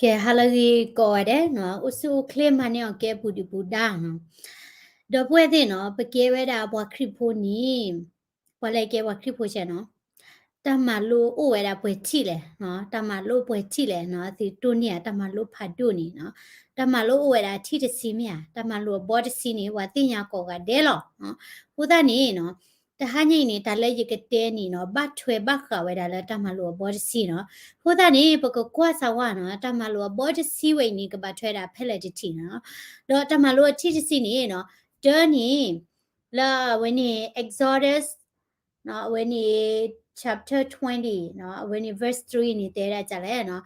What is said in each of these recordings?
ကဲ ဟါလၢအဂ့ၤကိးဂၤဒဲးနီၤ, အိၣ်ဆူၣ်အိၣ်ချ့မၤန့ၢ်အီၤကဲပူၤဒုၣ်ပူၤဒါနီၤ. ဒီပုၢ်ဝဲၢ်သ့ၣ်နီၤ, ပကဲဝဲဒၣ်ပှၤခရံာ်ဖိန့ၣ်, ပှၤလၢကဲပှၤခရံာ်ဖိဆဲနီၤ, တၢ်မၤလိအိၣ်ဝဲဒၣ်ပှဲၤထံၣ်လဲၣ်နီၤ, တၢ်မၤလိပှဲၤထံၣ်လဲၣ်နီၤ, သုတိၢ်န့ၢ်ဧါ တၢ်မၤလိဖးဒိၣ်န့ၣ်နီၤ, တၢ်မၤလိအိၣ်ဝဲဒၣ်ထံၣ်တဆံမ့ၢ်ဧါ, တၢ်မၤလိအဘီတဆံန့ၣ် ပှၤသ့ၣ်ညါကိးဂၤဒဲးလီၤ. အဃိသတးန့ၣ်နီၤ, တဟါညါအံၤန့ၣ် တၢ်လၢယကတဲန့ၣ်နီၤ, ဘၣ်ထွဲဘၣ်ဃးဝဲဒၣ်လၢတၢ်မၤလိအဘီတဆံနီၤ. အဃိသတးန့ၣ် ပကကွၢ်စၢ်ဝဲနီၤ, တၢ်မၤလိအဘီတဆံဝဲအံၤန့ၣ် ကဘၣ်ထွဲဒၣ်ဖဲလဲၣ်တထံၣ်နီၤ. ဒီးတၢ်မၤလိအထံၣ်တဆံန့ၣ်နီၤ, တၢ်န့ၣ် လၢအဝဲန့ၣ် Exodus နီၤ, အဝဲန့ၣ် chapter twenty နီၤ, အဝဲန့ၣ် verse three န့ၣ် တဲဒၣ်ဒ်လဲၣ်နီၤ,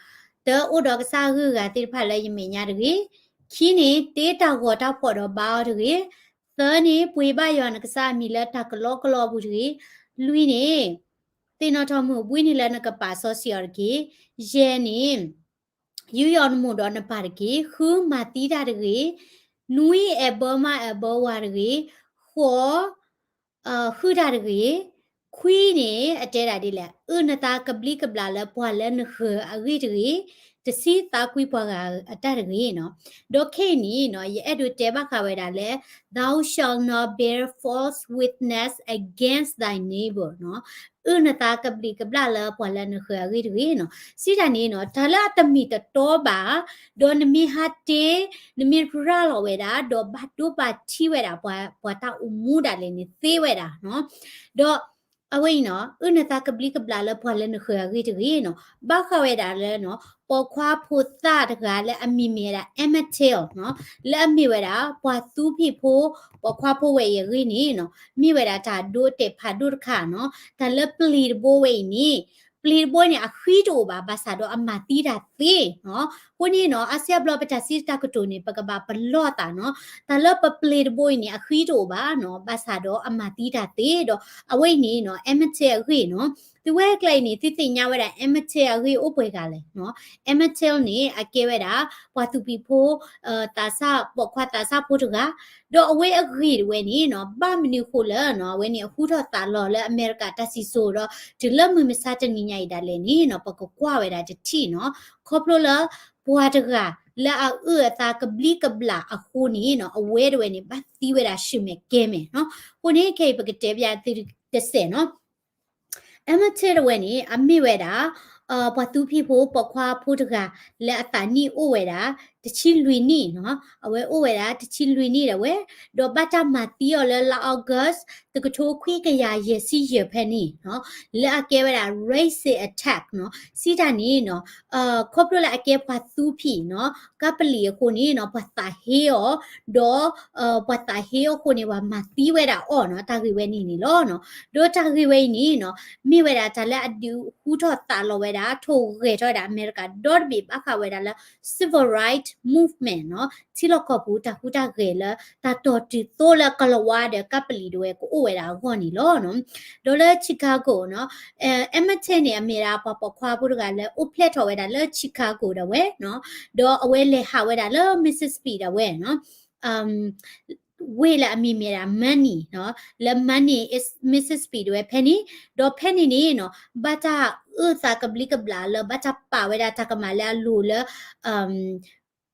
တၢ အိၣ်ဒီးကစၢ်အဂုၤအဂၤသ့ၣ်တဖၣ်လၢယမဲာ်ညါတဂ့ၤ, ခံန့ၣ် တ့တၢ်ဂီၤတၢ်ဖီၣ်ဒီးဘါအီၤတဂ့ၤ, သၢန့ၣ် ပှ့ၤဘၣ်ယွၤနကစၢ်အမံၤလၢတၢ်ကလီကလီအပူၤတဂ့ၤ, လွံၢ်န့ၣ် သ့ၣ်နီၣ်ထီၣ်မုၢ်ဘှံးနံၤလၢနကပာ်စီဆှံအီၤတက့ၢ်, ယဲၢ်န့ၣ် ယူးယီၣ်နမိၢ်ဒီးနပၢ်တက့ၢ်, ဃု မၤသံတၢ်တဂ့ၤ, နွံ အဲၣ်ဘၢမါအဲၣ်ဘၢဝၤတဂ့ၤ, ဃိး ဃုတၢ်တဂ့ၤ, ခွံန့ၣ် အတဲဒၣ်ဒ်လဲၣ်, အုၣ်နသးကဘျံးကဘျၣ်လၢပှၤလၢနဃၢၤအဂ့ၢ်တဂ့ၤ, တဆံ သးကွံပှၤဂၤအတၢ်တဂ့ၤနီၤ. ဒီးခဲအံၤန့ၣ်နီၤ, ယအဲၣ်ဒိးတဲဘၣ်ဃးဝဲဒၣ်လၢ thou shalt not bear false witness against thy neighbor နီၤ, အုၣ်နသးကဘျံးကဘျၣ်လၢပှၤလၢနဃၢၤအဂ့ၢ်တဂ့ၤနီၤ. စံးတၢ်န့ၣ်နီၤ, တၢ်လၢအတမ့ၢ်တတီဘၣ်, ဒီးနမ့ၢ်ဟးတ့, နမ့ၢ်ရၤလီၤဝဲဒၣ်, ဒီးဘၣ်ဒိဘၣ်ထံးဝဲဒၣ် ပှၤတၢ်အိၣ်မူဒၣ်လဲာ်န့ၣ်သ့ဝဲဒၣ်နီၤ. ဒီး အဝဲအံၤနီၤ, အုၣ်နသးကဘျံးကဘျၣ်လၢပှၤလၢနဃၢၤအဂ့ၢ်တဂ့ၤနီၤ. ဘၣ်ဃးဝဲဒၣ်လၢနီၤ, ပိာ်ခွါဖိသၣ်တဂၤလၢအမံၤမ့ၢ်ဝဲဒၣ် Emmett Till နီၤ, လၢအမ့ၢ်ဝဲဒၣ် ပှၤသူဖံးဖိ ပိာ်ခွါဖိဝဲအံၤအဂ့ၢ်န့ၣ်နီၤ, မ့ၢ်ဝဲဒၣ်တၢ်ဒိတဲာ်ဖးဒိၣ်တခါနီၤ. တၢ်လၢပျံၤတဘိဝဲအံၤန့ၣ်, ပျံၤတဘိန့ၣ် အဃံတအိၣ်ဘၣ်, ဘၣ်ဆၣ်ဒီးအမၤသံတၢ်သ့နီၤ. အဃိန့ၣ်နီၤ, အါစုအါဘျီပတၢ်စံးတၢ်ကတိၤန့ၣ် ပကဘၣ်ပလီၢ်သးနီၤ. တၢ်လၢပပျံၤတဘိအံၤန့ၣ် အဃံတအိၣ်ဘၣ်နီၤ, ဘၣ်ဆၣ်ဒီးအမၤသံတၢ်သ့ဒီး အဝဲအံၤန့ၣ်နီၤ, Emmett Till အဂ့ၢ်နီၤ. သုဝဲကျဲအံၤန့ၣ် သုသ့ၣ်ညါဝဲဒၣ် Emmett Till အဂ့ၢ်အိၣ်ပှဲၤဂၤလဲၣ်နီၤ. Emmett Till န့ၣ် အကဲဝဲဒၣ် ပှၤသူဖံးဖိ သးစၢ် ပိာ်ခွါသးစၢ်ဖိတဂၤ, ဒီးအဝဲအဂ့ၢ်တဝဲန့ၣ်နီၤ, ဘၣ်မနုၤဃိလၢနီၤ, အဝဲန့ၣ်အဟူထီၣ်သးလီၤလၢအမဲရကၤတၢ်စံၣ်စိၤဒီး တုၤလၢမုၢ်မဆါတနံၤညါအံၤဒၣ်လဲာ်န့ၣ်နီၤ, ပကကွၢ်ဝဲဒၣ်တထံၣ်နီၤ. ခီဖျိလၢ ပှၤတဂၤလၢအအုၣ်အသးကဘျံးကဘျၣ်အဃိန့ၣ်နီၤ, အဝဲတဝဲန့ၣ် ဘၣ်သံဝဲဒၣ်ဆူၣ်မဲာ်ကဲမဲာ်နီၤ. အဃိန့ၣ် ခဲအံၤပကတဲပျးသုတစဲးနီၤ. Emmett Till တဝဲန့ၣ် အမ့ၢ်ဝဲဒၣ် ပှၤသူဖံးဖိ ပိာ်ခွါဖိတဂၤ လၢအသးနံၣ်အိၣ်ဝဲဒၣ် တဆံလွံၢ်နံၣ်နီၤ. အဝဲအိၣ်ဝဲဒၣ် တဆံလွံၢ်နံၣ်ဒၣ်ဝဲ, ဒီးဘၣ်တၢ်မၤသံအီၤလၢ လါ August တကထိခွံကယၤယဲၢ်ဆံယဲၢ်ဖဲန့ၣ်နီၤ, လၢအကဲဝဲဒၣ် racist attack နီၤ. စံးတၢ်န့ၣ်နီၤ, ခီဖျိလၢအကဲပှၤသူဖံးနီၤ, ကပ္ပလီအဃိန့ၣ်နီၤ, ပှၤသးဟ့အီၤ, ဒီး ပှၤသးဟ့အီၤအဃိန့ၣ် ပှၤမၤသံဝဲဒၣ်အီၤနီၤ, တၢ်ဂ့ၢ်ဝဲန့ၣ်န့ၣ်လီၤနီၤ. ဒီးတၢ်ဂ့ၢ်ဝဲအံၤန့ၣ်နီၤ, မ့ၢ်ဝဲဒၣ်တၢ်လၢအဒုးဟူထီၣ်သးလီၤဝဲဒၣ်, ထိၣ်ဂဲၤထီၣ်ဝဲဒၣ်အမဲရကၤဒီတဘ့ၣ် ဘၣ်ဃးဝဲဒၣ်လၢ civil rights movement နီၤ, ထံလီၢ်ကီၢ်ပူၤတၢ်ဟူးတၢ်ဂဲၤလၢ တၢ်တီၢ်တုၤသိလၢကလံးဝါဒီးကပ္ပလီတဝဲကအိၣ်ဝဲဒၣ်အဂီၢ်န့ၣ်လီၤနီၤ. ဒီးလၢ Chicago နီၤ, Emmett Till န့ၣ် အမ့ၢ်ဒၣ်ပှၤပိာ်ခွါဖိတဂၤလၢအိၣ်ဖျဲၣ်ထီၣ်ဝဲဒၣ်လၢ Chicago ဒၣ်ဝဲနီၤ, ဒီးအဝဲလဲၤဟးဝဲဒၣ်လၢ Mississippi ဒၣ်ဝဲနီၤ, ဝ့ၢ်လၢအမံၤမ့ၢ်ဒၣ် Maine နီၤ, လၢ Maine Mississippi ဒၣ်ဝဲဖဲန့ၣ်, ဒီးဖဲန့ၣ်န့ၣ်နီၤ, ဘၣ်တၢ်အုၣ်သးကဘျံးကဘျၣ်လၢ ဘၣ်တၢ်ပာ်ဝဲဒၣ်တၢ်ကမၣ်လၢအလိၤလၢ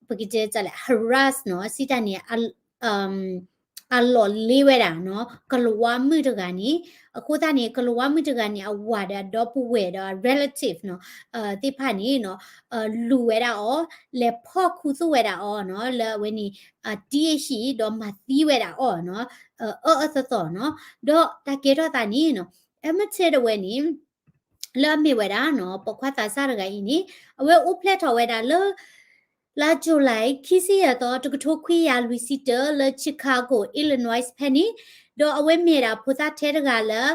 ပကတဲလဲၣ် harass နီၤ, စံးတၢ်န့ၣ် အလီၢ်လ့ဝဲဒၣ်နီၤ, ကလံးဝါမုၣ်တဂၤန့ၣ်, အဃိသတးန့ၣ် ကလံးဝါမုၣ်တဂၤန့ၣ် အဝၤဒီးအဒီပုၢ်ဝဲၢ်ဒီး relative နီၤ, သ့ၣ်တဖၣ်န့ၣ်နီၤ, လူၤဝဲဒၣ်အီၤ, လဲၤဖီၣ်ခူသူၣ်ဝဲဒၣ်အီၤနီၤ, လၢအဝဲန့ၣ် တံၤအဟံၣ်ဒီးမၤသံဝဲဒၣ်အီၤနီၤ, အၢအၢသီသီနီၤ. ဒီးတၢ်ကဲထီၣ်သးန့ၣ်နီၤ, Emmett Till တဝဲန့ၣ် လၢအမ့ၢ်ဝဲဒၣ်နီၤ, ပိာ်ခွါသးစၢ်တဂၤအံၤန့ၣ်, အဝဲအိၣ်ဖျဲၣ်ထီၣ်ဝဲဒၣ်လၢ လါ July ခံဆံယဲၢ်သီ တကထိခွံကယၤလွံၢ်ဆံတၢ လၢ Chicago Illinois ဖဲန့ၣ်, ဒီးအဝဲမ့ၢ်ဒၣ်ဖိသၣ်ထဲတဂၤလၢ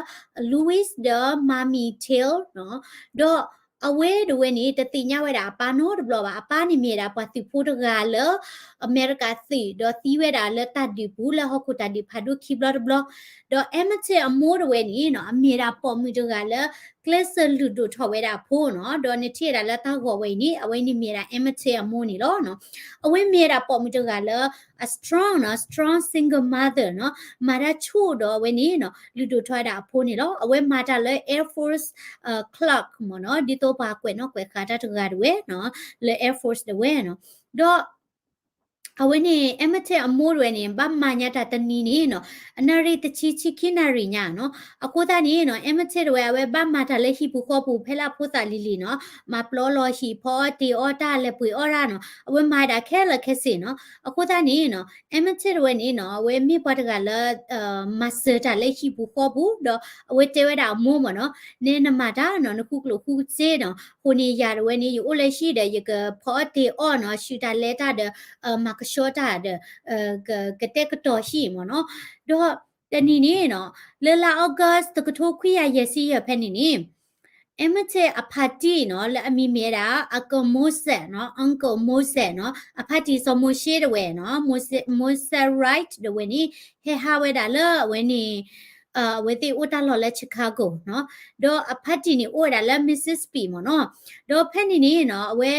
Louis ဒီး Mamie Till နီၤ, ဒီးအဝဲတဝဲန့ၣ် တသ့ၣ်ညါဝဲဒၣ်အပၢ်နီတဘျီဘၣ်, အပၢ်န့ၣ်မ့ၢ်ဒၣ်ပှၤသုးဖိတဂၤလၢ အမဲရကၤသုး ဒီးသံဝဲဒၣ်လၢတၢ်ဒုးပူၤလၢဟီၣ်ခိၣ်တၢ်ဒုးဖးဒိၣ်ခံဘျီတဘျီ, ဒီး Emmett Till အမိၢ်တဝဲန့ၣ်နီၤ, အမ့ၢ်ဒၣ်ပိာ်မုၣ်တဂၤလၢ ကျဲးစၢးလုၢ်ဒိၣ်ထီၣ်ဝဲဒၣ်အဖိနီၤ, ဒီးနထံၣ်ဝဲဒၣ်လၢတၢ်ဂီၤဝဲအံၤန့ၣ်, အဝဲန့ၣ်မ့ၢ်ဒၣ် Emmett Till အမိၢ်န့ၣ်လီၤနီၤ. အဝဲမ့ၢ်ဝဲဒၣ်ပိာ်မုၣ်တဂၤလၢ အ strong နီၤ, strong single mother နီၤ, မၤတၢ်ဆိၣ်ဒီးအဝဲန့ၣ်နီၤ, လုၢ်ဒိၣ်ထီၣ်ဝဲဒၣ်အဖိန့ၣ်လီၤ. အဝဲမၤတၢ်လၢ Air Force clerk မ့ၢ်နီၤ, ဒ်သိး ပှၤကွဲးနီၣ်ကွဲးဃာ်တၢ်တဂၤတဝဲနီၤ, လၢ Air Force တဝဲနီၤ. ဒီး အဝဲန့ၣ် Emmett အမိၢ်တဝဲန့ၣ် ဘၣ်မၤညါတၢ်တနံၤန့ၣ်နီၤ, အနၣ်ရံၣ်တဆံဆံခံနၣ်ရံၣ်ညါနီၤ. အဃိသတးန့ၣ်နီၤ Emmett တဝဲ အဝဲဘၣ်မၤတၢ်လၢဟံၣ်ပူၤဃီပူၤ ဖဲလၢအဖိသၣ်လံၤလံၤနီၤ, မၤပျီလီၤဟံၣ် ဖီအီၣ်တ့ၤအီၣ်တၢ် လဲၤပှ့ၤအီၣ်တၢ်နီၤ, အဝဲမၤဝဲဒၣ်ခဲလၢာ်ခဲဆ့နီၤ. အဃိသတးန့ၣ်နီၤ Emmett တဝဲန့ၣ်နီၤ အဝဲမ့ၢ်ပှၤတဂၤလၢ မၤစၢၤတၢ်လၢဟံၣ်ပူၤဃီပူၤ, ဒီးအဝဲတဲဝဲဒၣ်အမိၢ်မ့ၢ်နီၤ, နဲနမၤတၢ်နီၤ နဃုကျိၣ်ဃုစ့နီၤ, အဃိန့ၣ်ယၤတဝဲန့ၣ် ယအိၣ်လၢဟံၣ်ဒီး ယကဖီအီၣ်တ့ၤအီၣ်နီၤ, ဆူၣ်တၢ်လဲၤတၢ်ဒီး မၤကဆှီတၢ်ဒီး ကတဲာ်ကတီၤဟံၣ်မ့ၢ်နီၤ. ဒီးတနံၤန့ၣ်နီၤ လၢလါ August တကထိခွံကယၤယဲၢ်ဆံယဲၢ်ဖဲန့ၣ်န့ၣ် Emmett အဖါတံၢ်နီၤ လၢအမံၤမ့ၢ်ဝဲဒၣ် Uncle Moses နီၤ, Uncle Moses နီၤ, အဖါတံၢ်စီၤမိၤၡ့တဝဲနီၤ, Moses, Moses Wright တဝဲန့ၣ် ဟဲဟးဝဲဒၣ်လၢအဝဲန့ၣ် အဝဲသ့ၣ်အိၣ်တၢ်လီၢ်လၢ Chicago နီၤ, ဒီးအဖါတံၢ်န့ၣ်အိၣ်ဝဲဒၣ်လၢ Mississippi မ့ၢ်နီၤ. ဒီးဖဲန့ၣ်န့ၣ်နီၤ အဝဲ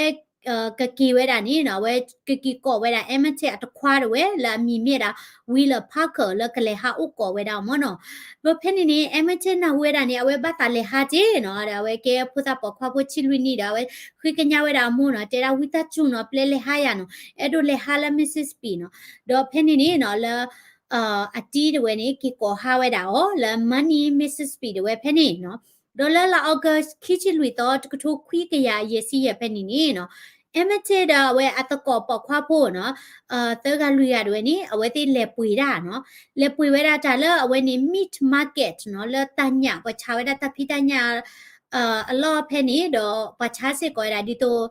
ကက့ၤဝဲဒၣ်န့ၣ်နီၤ အဝဲကက့ၤကိးဝဲဒၣ် Emmett အတခွါတဝဲ လၢအမံၤမ့ၢ်ဒၣ် Wheeler Parker လၢကလဲၤဟးအိၣ်ကိးဝဲဒၣ်အီၤမ့ၢ်နီၤ. ဒီးဖဲန့ၣ်န့ၣ် Emmett နၢ်ဟူဝဲဒၣ်န့ၣ် အဝဲဘၣ်သးလဲၤဟးတ့ၢ်နီၤ, ဒီးအဝဲကဲဖိသၣ်ပိာ်ခွါဖိဆံလွံၢ်နံၣ်ဒီး အဝဲဃ့ကညးဝဲဒၣ်အမိၢ်နီၤ, တဲဒၣ်ဝံသးစူၤနီၤ ပျဲလဲၤဟါယၤနီၤ, အဲၣ်ဒိးလဲၤဟါလၢ Mississippi နီၤ. ဒီးဖဲန့ၣ်န့ၣ်နီၤ လၢ အတံၢ်တဝဲန့ၣ် က့ၤကိးဟးဝဲဒၣ်အီၤလၢ Money, Mississippi တဝဲဖဲန့ၣ်နီၤ. ဒီးလၢလါ August ခံဆံလွံၢ်သီ တကထိခွံကယၤယဲၢ်ဆံယဲၢ်ဖဲန့ၣ်န့ၣ်နီၤ, Emmett ဒီးအဝဲအသကိးပိာ်ခွါဖိနီၤ သၢဂၤလွံၢ်ဂၤတဝဲန့ၣ် အဝဲသ့ၣ်လဲၤပှ့ၤတၢ်နီၤ, လဲၤပှ့ၤဝဲဒၣ်တၢ်လၢအဝဲန့ၣ် meat market နီၤ, လၢတၢ်ညၣ် ပှၤဆါဝဲဒၣ်တၢ်ဖံးတၢ်ညၣ် အလီၢ်ဖဲန့ၣ် ဒီးပှၤဆါစ့ၢ်ကီးဝဲဒၣ်ဒ်သိး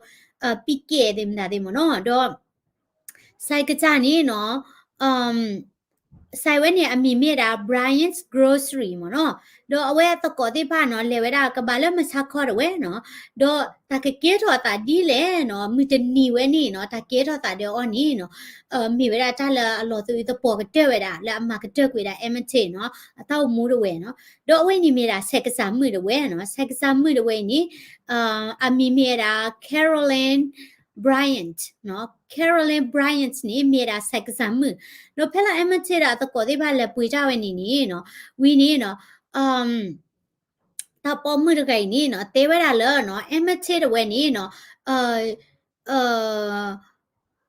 ပံကဲးသ့ၣ်မတၤသ့ၣ်မ့ၢ်နီၤ, ဒီး စဲးကစၢ်န့ၣ်နီၤ စဲးဝဲန့ၣ်အမံၤမ့ၢ်ဒၣ် Brian's Grocery မ့ၢ်နီၤ, ဒီးအဝဲအသကိးသ့ၣ်တဖၣ်နီၤ လဲၤဝဲဒၣ်ကဘၣ်လၢ Mississauga တဝဲနီၤ, ဒီးတၢ်ကကဲထီၣ်အသးဒ်လဲၣ်နီၤ, မုၢ်တနံၤဝဲန့ၣ်နီၤ တၢ်ကဲထီၣ်သးဒီးအီၤန့ၣ်နီၤ မ့ၢ်ဝဲဒၣ်တၢ်လၢအလီၤသယုၢ်သပှီၤကတၢၢ်ဝဲဒၣ် လၢအမၤကတၢၢ်ကွံာ်ဝဲဒၣ် Emmett နီၤ အတၢ်အိၣ်မူတဝဲနီၤ, ဒီးအဝဲန့ၣ်မ့ၢ်ဒၣ်စဲးကစၢ်မုၣ်တဝဲနီၤ, စဲးကစၢ်မုၣ်တဝဲအံၤန့ၣ် အမံၤမ့ၢ်ဝဲဒၣ် Carolyn Bryant နီၤ, Carolyn Bryant န့ၣ် မ့ၢ်ဝဲဒၣ်စဲးကစၢ်မုၣ်, ဒီးဖဲလၢ Emmett ဒီးအသကိးသ့ၣ်တဖၣ်လဲၤပှ့ၤတၢ်ဝဲန့ၣ်န့ၣ်နီၤ, ဝံၤန့ၣ်နီၤ တၢ်ပိာ်မုၣ်တဂၤအံၤန့ၣ်နီၤ တဲဝဲဒၣ်လၢနီၤ Emmett တဝဲန့ၣ်နီၤ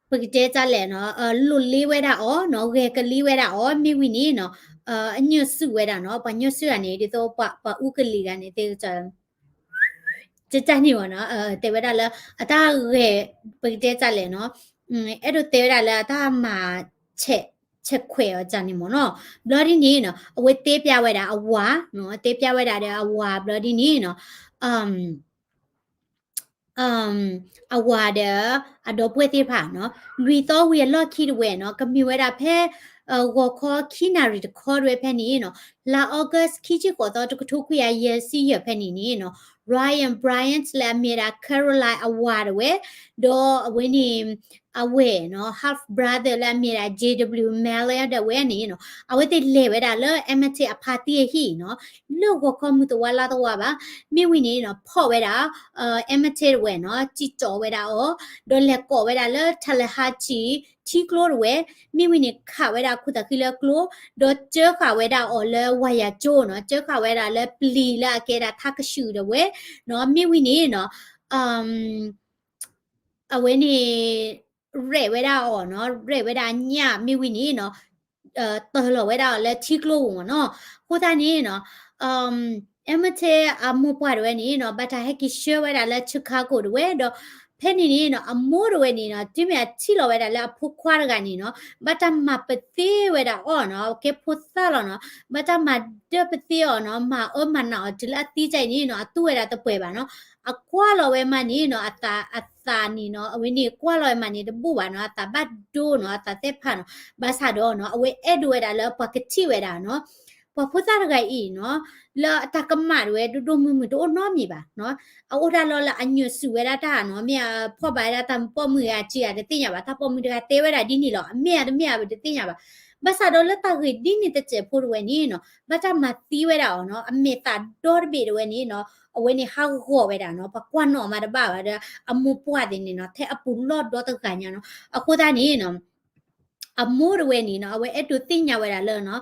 ပကတဲတၢ်လဲၣ်နီၤ လိၣ်လ့ဝဲဒၣ်အီၤနီၤ ဂဲၤကလံဝဲဒၣ်အီၤ မ့ၢ်ဝံၤန့ၣ်နီၤ အညၢၢ်စုၣ်ဝဲဒၣ်နီၤ ပှၤညၢၢ်စုၣ်ဂၤန့ၣ် ဒ်သိးပှၤအူကလံၤဂၤန့ၣ် သ့ၣ် တတၢ်န့ၣ်ဝဲနီၤ တဲဝဲဒၣ်လၢ အတၢ်ဂဲၤ ပကတဲတၢ်လဲၣ်နီၤ အဲၣ်ဒိးတဲဝဲဒၣ်လၢအတၢ်မၤ ဆဲးခွဲးအီၤတၢ်န့ၣ်မ့ၢ်နီၤ ဘျီဒ်န့ၣ်နီၤ အဝဲတဲပျးဝဲဒၣ်အဝၤနီၤ တဲပျးဝဲဒၣ်ဒီးအဝၤဘျီဒ်န့ၣ်နီၤ အဝၤဒီး အဒီပုၢ်ဝဲၢ်သ့ၣ်တဖၣ်နီၤ လွံၢ်သီဝံၤအလီၢ်ခံတဝဲနီၤ ကမ့ၢ်ဝဲဒၣ်ဖဲ ဂီၤခီခံနၣ်ရံၣ်တခီတဝဲဖဲန့ၣ်နီၤ လါ August ခံဆံဃိးသီ တကထိခွံကယၤယဲၢ်ဆံယဲၢ်ဖဲန့ၣ်န့ၣ်နီၤ Brian Bryant လၢအမ့ၢ်ဒၣ် Caroline အဝၤတဝဲ ဒီးအဝဲန့ၣ် အဝဲၢ်နီၤ half brother လၢအမ့ၢ်ဒၣ် J W Malley ဒၣ်ဝဲန့ၣ်နီၤ အဝဲသ့ၣ်လဲၤဝဲဒၣ်လၢ Emmett အဖါတံၢ်အဟံၣ်နီၤ လၢဂီၤခီမုၢ်တဝါလါတဝါဘၣ် မ့ၢ်ဝံၤန့ၣ်နီၤ ဖီၣ်ဝဲဒၣ် Emmett တဝဲနီၤ စံၣ်တီၣ်ဝဲဒၣ်အီၤ ဒီးလဲၤကိးဝဲဒၣ်လၢ Tallahatchie ထံကျိတဝဲ မ့ၢ်ဝံၤန့ၣ် ခးဝဲဒၣ်ခိၣ်သးဃံလၢကျိ ဒီးစၢဃာ်ဝဲဒၣ်အီၤလၢဝါယၤကၠိနီၤ စၢဃာ်ဝဲဒၣ်လၢပျံၤလၢအကဲဒၣ်ထးကဆူၣ်တဝဲနီၤ မ့ၢ်ဝံၤန့ၣ်နီၤ အဝဲန့ၣ် ရဲၣ်ဝဲဒၣ်အီၤနီၤ ရဲၣ်ဝဲဒၣ်အညၣ်မ့ၢ်ဝံၤန့ၣ်နီၤ တၢၢ်လီၤဝဲဒၣ်အီၤလၢထံကျိပူၤမ့ၢ်နီၤ အဃိသတးန့ၣ်နီၤ Emmett အမိၢ်ပှၢ်တဝဲန့ၣ်နီၤ ဘၣ်တၢ်ဟဲက့ၤဆှၢဝဲဒၣ်လၢ Chicago တဝဲဒီး ဖဲန့ၣ်န့ၣ်နီၤ အမိၢ်တဝဲန့ၣ်နီၤ တုၤမ့ၢ်အထံၣ်လီၤဝဲဒၣ်လၢအဖိခွါတဂၤန့ၣ်နီၤ ဘၣ်တၢ်မၤပသ့ဝဲဒၣ်အီၤနီၤ ကဲဖိသၣ်လီၤနီၤ ဘၣ်တၢ်မၤဒၢပသ့အီၤနီၤ မၤအၢမၤနးအီၤ တုၤလၢအသံတၢ်အံၤန့ၣ်နီၤ အတူၢ်ဝဲဒၣ်တပှဲၤဘၣ်နီၤ အကွၢ်လီၤဝဲမးန့ၣ်နီၤ အသး အသးန့ၣ်နီၤ အဝဲန့ၣ်ကွၢ်လီၤဝဲမးန့ၣ်တဘူၣ်ဘၣ်နီၤ အသးဘၣ်ဒိနီၤ အသးသ့ၣ်ဖးနီၤ ဘၣ်ဆၣ်ဒီးနီၤ အဝဲအဲၣ်ဒိးဝဲဒၣ်လၢပှၤကထံၣ်ဝဲဒၣ်နီၤ ပှၤဖိသၣ်တဂၤအံၤနီၤ လၢအတၢ်ကမၣ်တဝဲဒိၣ်ဒိၣ်မုၢ်မုၢ်တအိၣ်နီတမံၤဘၣ်နီၤ အအိၣ်တၢ်လီၢ်လၢအညၢၢ်စုၣ်ဝဲဒၣ်တၢ်နီၤ မ့ၢ်အဖီၣ်ဘၣ်ဝဲဒၣ်တၢ်ပိာ်မုၣ်ဂ့ၤအစ့ဂ့ၤတသ့ၣ်ညါဘၣ် တၢ်ပိာ်မုၣ်တဂၤတဲဝဲဒၣ်ဒ်န့ၣ်လီၤ အမ့ၢ်အတမ့ၢ်အပတသ့ၣ်ညါဘၣ် ဘၣ်ဆၣ်ဒီးလၢတၢ်ဂ့ၢ်ဒ်န့ၣ်တစဲးဖိတဝဲန့ၣ်နီၤ ဘၣ်တၢ်မၤသံဝဲဒၣ်အီၤနီၤ အမဲာ်သးဒီတဘ့ၣ်တဝဲန့ၣ်နီၤ အဝဲန့ၣ်ဟးဂီၤဝဲဒၣ်နီၤ ပှၤကွၢ်နီၣ်မးတဘၣ်ဘၣ်ဒီး အမိၢ်ပှၢ်သ့ၣ်န့ၣ်နီၤ ထဲအပူၤလီၢ်ဒီတဂၤညါနီၤ အဃိသတးန့ၣ်နီၤ အမိၢ်တဝဲန့ၣ်နီၤ အဝဲအဲၣ်ဒိးသ့ၣ်ညါဝဲဒၣ်လၢနီၤ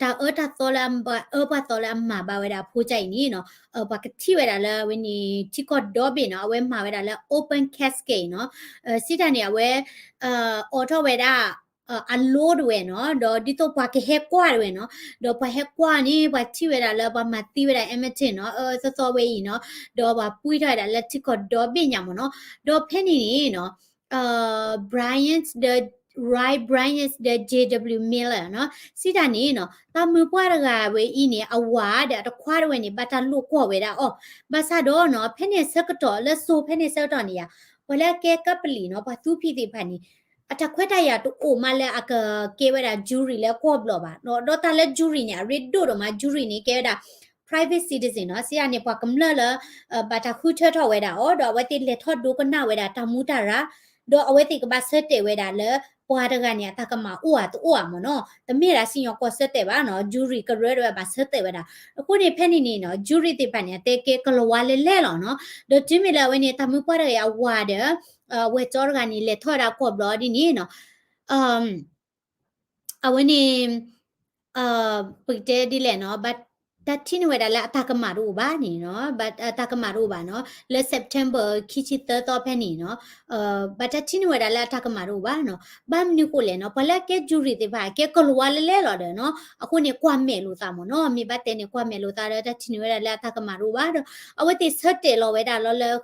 တၢ်အၢတၢ်သီလၢအဘၣ်အၢပှၤသီလၢအမၤဘၣ်ဝဲဒၣ်အဖိကၢ်အံၤန့ၣ်နီၤ ပှၤကထံၣ်ဝဲဒၣ်လၢအဝဲန့ၣ် ထံကီၢ်ဒီဘ့ၣ်နီၤ အဝဲမၤဝဲဒၣ်လၢ open casket နီၤ စံးတၢ်န့ၣ် အဝဲ အိးထီၣ်ဝဲဒၣ် အလိတဝဲနီၤ ဒီးဒ်သိးပှၤကဟဲကွၢ်တဝဲနီၤ ဒီးပှၤဟဲကွၢ်န့ၣ် ပှၤထံၣ်ဝဲဒၣ်လၢပှၤမၤသံဝဲဒၣ် Emmett နီၤ အၢအၢသီသီဝဲအံၤနီၤ ဒီးပှၤပှံၢ်ထီၣ်ဝဲဒၣ်လၢထံကီၢ်ဒီဘ့ၣ်ညါမ့ၢ်နီၤ ဒီးဖဲန့ၣ်န့ၣ်နီၤ Bryant ဒီး Wright Bryant ဒီး J W Miller နီၤ စံးတၢ်န့ၣ်နီၤ တၢ်မုၢ်ပှၢ်တဂၤဝဲအံၤန့ၣ် အဝၤဒီးအတခွါတဝဲန့ၣ် ဘၣ်တၢ်လိာ်ကွီၢ်ဝဲဒၣ်အီၤ ဘၣ်ဆၣ်ဒီးနီၤ ဖဲန့ၣ်ဆၢကတီၢ် လၢစိၤဖဲန့ၣ်ဆၢကတီၢ်န့ၣ်ယါ ပှၤလၢအကဲကပလံၤနီၤ ပှၤသူဖံးသ့ၣ်တဖၣ်န့ၣ် အတၢ်ခွဲးတၢ်ယာ်တအိၣ်မးလၢအကကဲဝဲဒၣ် jury လၢကွီၢ်ဘျီၣ်ဘၣ်နီၤ ဒီးတၢ်လၢ jury န့ၣ် အရ့ဒိၣ်ဒိၣ်မး jury န့ၣ် ကဲဝဲဒၣ် private citizen နီၤ စံးတၢ်န့ၣ် ပှၤကမျၢၢ်လၢ ဘၣ်တၢ်ဃုထၢထီၣ်ဝဲဒၣ်အီၤ ဒီးအဝဲသ့ၣ်လဲၤထီၣ်ဒိကနၣ်ဝဲဒၣ်တၢ်မူတၢ်ရၢ ဒီးအဝဲသ့ၣ်ကဘၣ်ဆၢတဲာ်ဝဲဒၣ်လၢ ပှၤတဂၤန့ၣ် အတၢ်ကမၣ်အိၣ်ဧါတအိၣ်ဧါမ့ၢ်နီၤ တမ့ၢ်ဒၣ်စံၣ်ညီၣ်ကွီၢ်ဆၢတဲာ်ဘၣ်နီၤ jury ကရၢတဝဲဘၣ်ဆၢတဲာ်ဝဲဒၣ် အဃိန့ၣ် ဖဲန့ၣ်န့ၣ်နီၤ jury သ့ၣ်တဖၣ်န့ၣ် အတဲကဲကလီၤဝါလဲၣ်လဲၣ်လီၤနီၤ ဒီးတုၤမ့ၢ်လၢအဝဲန့ၣ် တၢ်မုၢ်ပှၢ်တဂၤအံၤအဝၤဒီး ဝဲၢ်ကၠီတဂၤန့ၣ် လဲၤထီၣ်ဝဲဒၣ်ကွီၢ်ဘျီၣ်ဒ်န့ၣ်နီၤ အဝဲန့ၣ် ပကတဲဒ်လဲၣ်နီၤ ဘၣ်တၢ်ထံၣ်န့ၢ်ဝဲဒၣ်လၢအတၢ်ကမၣ်တအိၣ်ဘၣ်န့ၣ်နီၤ ဘၣ်တၢ်ကမၣ်တအိၣ်ဘၣ်နီၤ လၢ September ခံဆံသၢသီဖဲန့ၣ်နီၤ ဘၣ်တၢ်ထံၣ်န့ၢ်ဝဲဒၣ်လၢအတၢ်ကမၣ်တအိၣ်ဘၣ်နီၤ ဘၣ်မနုၤဃိလဲၣ်နီၤ ပှၤလၢအကဲ jury သ့ၣ်တဖၣ် ကဲကလီၤဝါလဲၣ်လဲၣ်လီၤဒီးနီၤ အဃိန့ၣ် ကွၢ်မဲာ်လိာ်သးမ့ၢ်နီၤ မ့ၢ်ဘၣ်တဲန့ၣ် ကွၢ်မဲာ်လိာ်သးဒီး တၢ်ထံၣ်န့ၢ်ဝဲဒၣ်လၢအတၢ်ကမၣ်တအိၣ်ဘၣ်ဒီး အဝဲသ့ၣ်ဆၢတဲာ်လီၤဝဲဒၣ်လီၤလၢ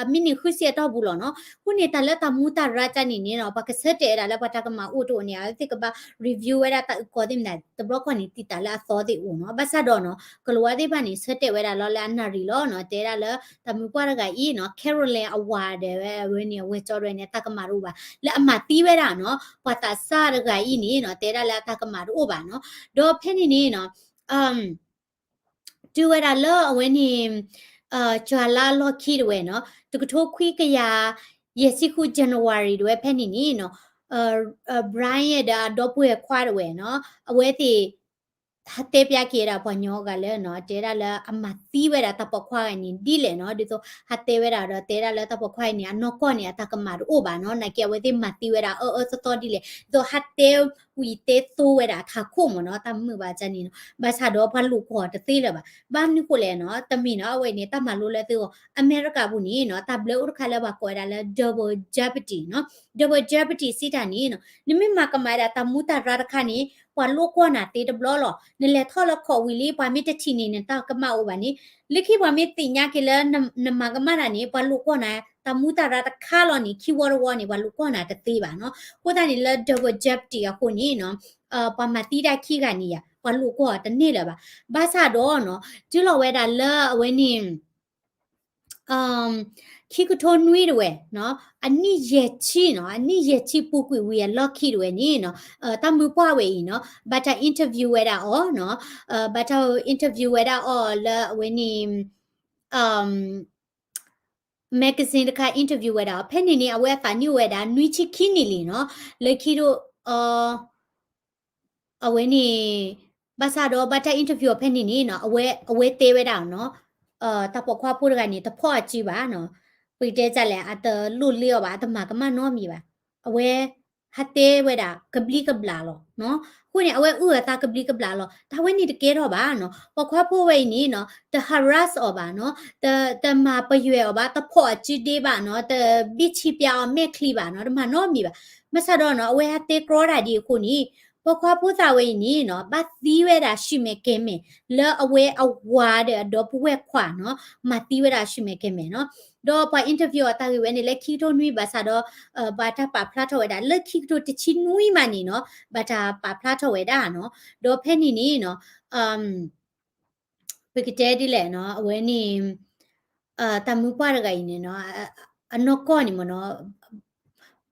အမ့ၢ်န့ၣ်ဃုဆံအတီၢ်ပူၤလီၤနီၤ အဃိန့ၣ် တၢ်လၢတၢ်မူတၢ်ရၢတၢ်န့ၣ်န့ၣ်နီၤ ပှၤကဆၢတဲာ်ဝဲဒၣ်လၢပှၤတၢ်ကမၣ်အိၣ်တအိၣ်န့ၣ် အဝဲသ့ၣ်ကဘၣ် review ဝဲဒၣ်တၢ်အုၣ်ကီၤသ့ၣ်မနုၤ တဘျီခီန့ၣ် တံာ်တာ်လၢအသီသ့ၣ်အိၣ်နီၤ ဘၣ်ဆၣ်ဒီးနီၤ ကလီၤဝါသ့ၣ်တဖၣ်န့ၣ် ဆၢတဲာ်ဝဲဒၣ်လီၤလၢအနၣ်ရံၣ်လီၤနီၤ တဲဒၣ်လၢတၢ်မုၢ်ပှၢ်တဂၤအံၤနီၤ Carolyn အဝၤဒီးဝဲန့ၣ် အဝဲၢ်ကၠီတဝဲန့ၣ် တၢ်ကမၣ်တအိၣ်ဘၣ် လၢအမၤသံဝဲဒၣ်နီၤ ပှၤသးစၢ်တဂၤအံၤန့ၣ်နီၤ တဲဒၣ်လၢအတၢ်ကမၣ်တအိၣ်ဘၣ်နီၤ ဒီးဖဲန့ၣ်န့ၣ်နီၤ တုၤဝဲဒၣ်လၢအဝဲန့ၣ် ကၠွၤလါအလီၢ်ခံတဝဲနီၤ တကထိခွံကယၤ ယဲၢ်ဆံဃု January တဝဲဖဲန့ၣ်န့ၣ်နီၤ Brian ဒီးအဒီပုၢ်ဝဲၢ်ခွါတဝဲနီၤ အဝဲသ့ၣ် ဟးတဲပၠးက့ၤဝဲဒၣ်ပှၤကညီဂၤလၢနီၤ တဲဒၣ်လၢအမၤသံဝဲဒၣ်တၢ်ပိာ်ခွါဂၤန့ၣ်ဒ်လဲၣ်နီၤ ဒ်သိးဟးတဲဝဲဒၣ်ဒီးတဲဒၣ်လၢတၢ်ပိာ်ခွါဂၤန့ၣ် အနီၢ်ကီၢ်န့ၣ် အတၢ်ကမၣ်တအိၣ်ဘၣ်နီၤ နာ်က့အဝဲသ့ၣ်မၤသံဝဲဒၣ်အၢအၢသီသီဒ်လဲၣ် ဒ်သိးဟးတဲဝံၤတဲသိဝဲဒၣ်ထးခိၣ်မ့ၢ်နီၤ တၢ်မုာ်ဘၣ်ကန့ၣ်နီၤ ဘၣ်ဆၣ်ဒီးပှၤလိာ်ကွီၢ်တသ့လၢၤဘၣ် ဘၣ်မနုၤဃိလဲၣ်နီၤ တမ့ၢ်နီၤ အဝဲန့ၣ် တၢ်မၤလိလၢသုဂီၢ် အမဲရကၤပူၤန့ၣ်နီၤ တၢ်ဘျၢအိၣ်တခါလၢပှၤကိးဝဲဒၣ်လၢ double jeopardy နီၤ double jeopardy စံးတၢ်န့ၣ်နီၤ နမ့ၢ်မၤကမၣ်ဝဲဒၣ်တၢ်မူတၢ်ရၢတခါန့ၣ် ပှၤလိာ်ကွီၢ်နၤသ့တဘျီလီၤ နလဲၤထီၣ်လၢခိးဝံၤလံ ပှၤမ့ၢ်တထံၣ်န့ၢ်နတၢ်ကမၣ်အိၣ်ဘၣ်န့ၣ် လၢခံပှၤမ့ၢ်သ့ၣ်ညါက့ၤလၢနမၤကမၣ်တၢ်န့ၣ် ပှၤလိာ်ကွီၢ်နၤ တၢ်မူတၢ်ရၢတခါလီၤန့ၣ် ခံဝီတဝီန့ၣ် ပှၤလိာ်ကွီၢ်နၤတသ့ဘၣ်နီၤ အဃိသတးန့ၣ်လၢ double jeopardy အဃိန့ၣ်နီၤ ပှၤမၤသံတၢ်ခံဂၤန့ၣ်ယါ ပှၤလိာ်ကွီၢ်တန့ၢ်လၢၤဘၣ် ဘၣ်ဆၣ်ဒီးနီၤ တုၤလီၤဝဲဒၣ်လၢအဝဲန့ၣ် ခံကထိနွံတဝဲနီၤ အနံၣ်ယဲၢ်ဆံနီၤ အနံၣ်ယဲၢ်ဆံပူၤကွံာ်ဝံၤအလီၢ်ခံတဝဲန့ၣ်နီၤ တၢ်မုၢ်ပှၢ်ဝဲအံၤနီၤ ဘၣ်တၢ် interview ဝဲဒၣ်အီၤနီၤ ဘၣ်တၢ် interview ဝဲဒၣ်အီၤလၢအဝဲန့ၣ် magazine တခါ interview ဝဲဒၣ်အီၤ ဖဲန့ၣ်န့ၣ် အဝဲအသးနံၣ်အိၣ်ဝဲဒၣ် နွံဆံခံနံၣ်လံနီၤ လၢခံဒီး အဝဲန့ၣ် ဘၣ်ဆၣ်ဒီးဘၣ်တၢ် interview အီၤဖဲန့ၣ်န့ၣ်နီၤ အဝဲ အဝဲတဲဝဲဒၣ်နီၤ တၢ်ပိာ်ခွါဖိတဂၤန့ၣ် တဖီၣ်အစုဘၣ်နီၤ ပကတဲဒ်လဲၣ် အတလိၣ်လ့အီၤဘၣ် အတမၤကမၣ်နီတမံၤဘၣ် အဝဲ ဟးတဲဝဲဒၣ်ကဘျံးကဘျၣ်လီၤနီၤ အဃိန့ၣ် အဝဲအုၣ်အသးကဘျံးကဘျၣ်လီၤ တၢ်ဝဲန့ၣ်တကဲထီၣ်ဘၣ်နီၤ ပိာ်ခွါဖိဝဲအံၤန့ၣ်နီၤ တ harass အီၤဘၣ်နီၤ တ တမၤပယွဲအီၤဘၣ် တဖီၣ်အစုဒ့ဘၣ်နီၤ တဘံၣ်ဆံးပျးအီၤမဲာ်ချံဘၣ်နီၤ တမၤနီတမံၤဘၣ် ဘၣ်ဆၣ်ဒီးနီၤ အဝဲဟးတဲကြီတၢ်ဒ်အဃိန့ၣ် ပိာ်ခွါဖိသၣ်ဝဲအံၤန့ၣ်နီၤ ဘၣ်သံဝဲဒၣ်ဆူၣ်မဲာ်ကဲၤမဲာ် လၢအဝဲအဝၤဒီးအဒီပုၢ်ဝဲၢ်ခွါနီၤ မၤသံဝဲဒၣ်ဆူၣ်မဲာ်ကဲၤမဲာ်နီၤ ဒီးပှၤ interview အီၤတၢ်ဂ့ၢ်ဝဲန့ၣ်လၢခံကထိနွံ ဘၣ်ဆၣ်ဒီး ဘၣ်တၢ်ပာ်ဖျါထီၣ်ဝဲဒၣ် လၢခံကထိတဆံနွံမးန့ၣ်နီၤ ဘၣ်တၢ်ပာ်ဖျါထီၣ်ဝဲဒၣ်နီၤ ဒီးဖဲန့ၣ်န့ၣ်နီၤ ပကတဲဒ်လဲၣ်နီၤ အဝဲန့ၣ် တၢ်မုၢ်ပှၢ်တဂၤအံၤန့ၣ်နီၤ အနီၢ်ကီၢ်န့ၣ်မ့ၢ်နီၤ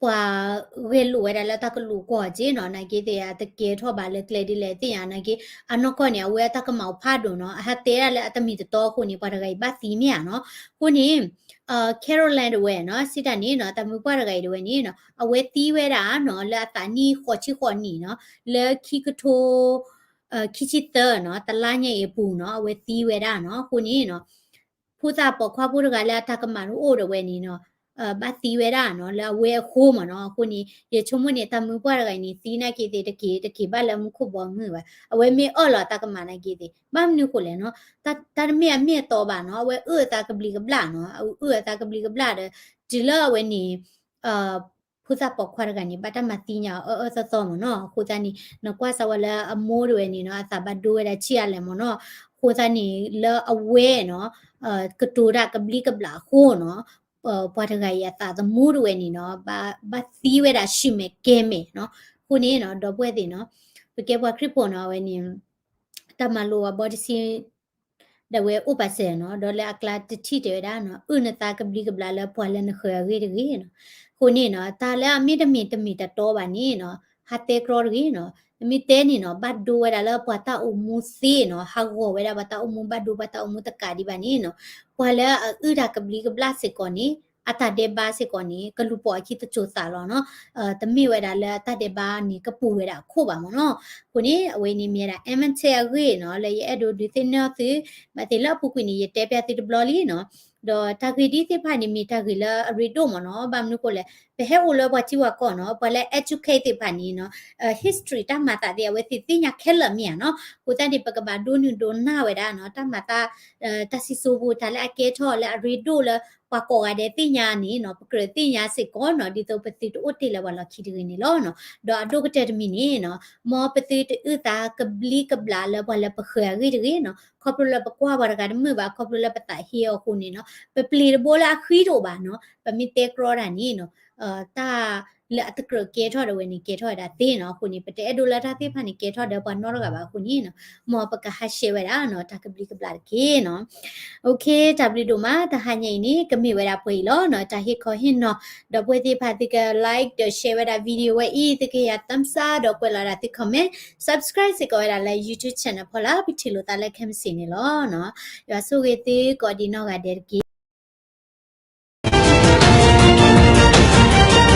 ပှၤဂဲၤလိာ်ဝဲဒၣ်လၢတၢ်ကလိာ်ကွီၢ်က့နီၤ နာ်က့သ့ၣ်အတကဲထီၣ်ဘၣ်လၢကျဲဒ်လဲၣ်သ့ၣ်ညါ နာ်က့ အနီၢ်ကီၢ်န့ၣ် အဝဲအတၢ်ကမၣ်အိၣ်ဖးဒိၣ်နီၤ အဟးတဲဒၣ်လၢအတမ့ၢ်တတီအဃိန့ၣ် ပှၤတဂၤအံၤဘၣ်သံမ့ၢ်ဧါနီၤ အဃိန့ၣ် Caroline တဝဲနီၤ စံးတၢ်န့ၣ်နီၤ တၢ်မုၢ်ပှၢ်တဂၤအံၤတဝဲန့ၣ်နီၤ အဝဲသံဝဲဒၣ်နီၤ လၢအသးနံၣ်ဃိးဆံဃိးနံၣ်နီၤ လၢခံကထိ ခံဆံသၢနီၤ တလါညါအံၤအပူၤနီၤ အဝဲသံဝဲဒၣ်နီၤ အဃိန့ၣ်နီၤ ဖိသၣ်ပိာ်ခွါဖိတဂၤလၢအတၢ်ကမၣ်တအိၣ်ဒီးဝဲန့ၣ်နီၤ ဘၣ်သံဝဲဒၣ်နီၤ လၢအဝဲအဃိမ့ၢ်နီၤ. အဃိန့ၣ် ယဆိကမိၣ်န့ၣ် တၢ်မုၢ်ပှၢ်တဂၤအံၤန့ၣ် သံနာ်က့သ့ၣ် တက့ၤ တက့ၤဘၣ်လၢမူခိၣ်ဘီမုၢ်ဘၣ်. အဝဲမ့ၢ်အၢၣ်လီၤအသးကမၣ်နာ်က့သ့ၣ် ဘၣ်မနုၤဃိလဲၣ်နီၤ, တၢ်တမ့ၢ်အမ့ၢ်အတီဘၣ်နီၤ, အဝဲအုၣ်အသးကဘျံးကဘျၣ်နီၤ, အအုၣ်အသးကဘျံးကဘျၣ်ဒီး တုၤလၢအဝဲန့ၣ် ဖိသၣ်ပိာ်ခွါတဂၤန့ၣ် ဘၣ်တၢ်မၤသံညါအီၤအၢအၢသီသီမ့ၢ်နီၤ. အဃိသတးန့ၣ် နကွၢ်စၢၤဝဲလၢအမိၢ်တဝဲန့ၣ်နီၤ အသးဘၣ်ဒိဝဲဒၣ်ဆံးအါလဲၣ်မ့ၢ်နီၤ. အဃိသတးန့ၣ် လၢအဝဲနီၤ ကတိၤတၢ်ကဘျံးကဘျၣ်အဃိနီၤ ပှၤတဂၤအံၤအသးသမူတဝဲန့ၣ်နီၤ ဘၣ်သံဝဲဒၣ်ဆူၣ်မဲာ်ကဲၤမဲာ်နီၤ. အဃိန့ၣ်နီၤ ဒီပုၢ်ဝဲၢ်သ့ၣ်နီၤ ပကဲပှၤခရံာ်ဖိနီၤ အဝဲန့ၣ် တၢ်မၤလိအဘီတဆံ ဒၣ်ဝဲအိၣ်ပာ်စၢၤနီၤ, ဒီးလၢအကျါတထံၣ်တဲဝဲဒၣ်နီၤ အုၣ်နသးကဘျံးကဘျၣ်လၢပှၤလၢနဃၢၤအဂ့ၢ်တဂ့ၤနီၤ. အဃိန့ၣ်နီၤ တၢ်လၢအမ့ၢ်တမ့ၢ်တမ့ၢ်တတီဘၣ်န့ၣ်နီၤ ဟးတဲကြီတဂ့ၤနီၤ. နမ့ၢ်တဲန့ၣ်နီၤ ဘၣ်ဒိဝဲဒၣ်လၢပှၤတၢ်အိၣ်မူသ့နီၤ, ဟးဂီၤဝဲဒၣ်ပှၤတၢ်အိၣ်မူ ဘၣ်ဒိပှၤတၢ်အိၣ်မူတကးဒံးဘၣ်န့ၣ်နီၤ, ပှၤလၢအအုၣ်တၢ်ကဘျံးကဘျၣ်စ့ၢ်ကီးန့ၣ် အတၢ်ဒဲးဘးစ့ၢ်ကီးန့ၣ် ကလူၤပိာ်အခံတစိၤသးလီၤနီၤ. တမ့ၢ်ဝဲဒၣ်လၢအတၢ်ဒဲးဘးန့ၣ် ကပူၤဝဲဒၣ်အခိၣ်ဘၣ်မ့ၢ်နီၤ. အဃိန့ၣ် အဝဲန့ၣ်မ့ၢ်ဝဲဒၣ် Edmonton အဂ့ၢ်နီၤ လၢယအဲၣ်ဒိးဒုးသ့ၣ်နီၣ်သု, ဘၣ်သ့ၣ်လၢအပူၤကွံာ်န့ၣ် ယတဲပျးသုတဘျီလံနီၤ. ဒီးတၢ်ဂ့ၢ်ဒ်သ့ၣ်တဖၣ်န့ၣ် မ့ၢ်တၢ်ဂ့ၢ်လၢအရ့ဒိၣ်မ့ၢ်နီၤ, ဘၣ်မနုၤဃိလဲၣ် ပဟဲအိၣ်လၢပှၤထံပှၤကီၢ်နီၤ, ပှၤလၢ educate သ့ၣ်တဖၣ်န့ၣ်နီၤ history တၢ်မၤသးသ့ၣ် အဝဲသ့ၣ်သ့ၣ်ညါခဲလၢာ်မ့ၢ်ဧါနီၤ. အဃိသတးန့ၣ် ပကဘၣ်ဒိနုာ်ဒိးနၢ်ဝဲဒၣ်နီၤ တၢ်မၤသး တၢ်စံၣ်စိၤပူၤ တၢ်လၢအကဲထီၣ်လၢအရ့ဒိၣ်လၢ ပှၤကိးဂၤဒဲးသ့ၣ်ညါန့ၣ်နီၤ ပကြၢးသ့ၣ်ညါစ့ၢ်ကီးနီၤ ဒ်သိးပသုတအိၣ်တ့ၢ်လၢပှၤလီၢ်ခံတဂ့ၤန့ၣ်လီၤ. ဒီးအဒိၣ်ကတၢၢ်တမံၤန့ၣ်နီၤ မ်ပသုတအုၣ်သးကဘျံးကဘျၣ်လၢပှၤလၢပဃၢၤအဂ့ၢ်တဂ့ၤနီၤ, ခီဖျိလၢပကွၢ်ပှၤတဂၤတမုာ်ဘၣ် ခီဖျိလၢပသးဟ့အီၤအဃိန့ၣ်နီၤ ပပျ့ၤတဘိလၢအဃံတအိၣ်ဘၣ်နီၤ, ပမ့ၢ်တဲကြီတၢ်န့ၣ်နီၤ တၢ်လၢအတကြၢးကဲထီၣ်ဒၣ်ဝဲန့ၣ် ကဲထီၣ်ဝဲဒၣ်သ့နီၤ. အဃိန့ၣ် ပတအဲၣ်ဒိးလၢတၢ်သ့ၣ်တဖၣ်န့ၣ် ကဲထီၣ်ဒီးပှၤနီတဂၤဘၣ်အဃိန့ၣ်နီၤ မ်ပကဟးရှဲဝဲဒၣ်နီၤ တၢ်ကဘျံးကဘျၣ်တက့ၢ်နီၤ. တၢ်ဘျုးဒိၣ်မး တဟါညါအံၤန့ၣ် ကမ့ၢ်ဝဲဒၣ်ပှဲၤအံၤလီၤနီၤ, တၢ်ဟ့ၣ်ခီဟ့ၣ်နီၤ, ဒီပုၢ်ဝဲၢ်သ့ၣ်တဖၣ်သုက like ဒီး share ဝဲဒၣ် video ဝဲအံၤ သုကဟ့ၣ်ယၤ thumbs up ဒီးကွဲးလီၤဒၣ်သု comment, subscribe စ့ၢ်ကီးဝဲဒၣ်လၢ YouTube channel ဖီလာ် ပထံၣ်လိာ်သးလၢခဲမုၢ်ဆ့ၣ်န့ၣ်လီၤနီၤ. ယွၤဆိၣ်ဂ့ၤသုကိးဒံးနီၢ်ဂၤဒဲးတက့ၢ်.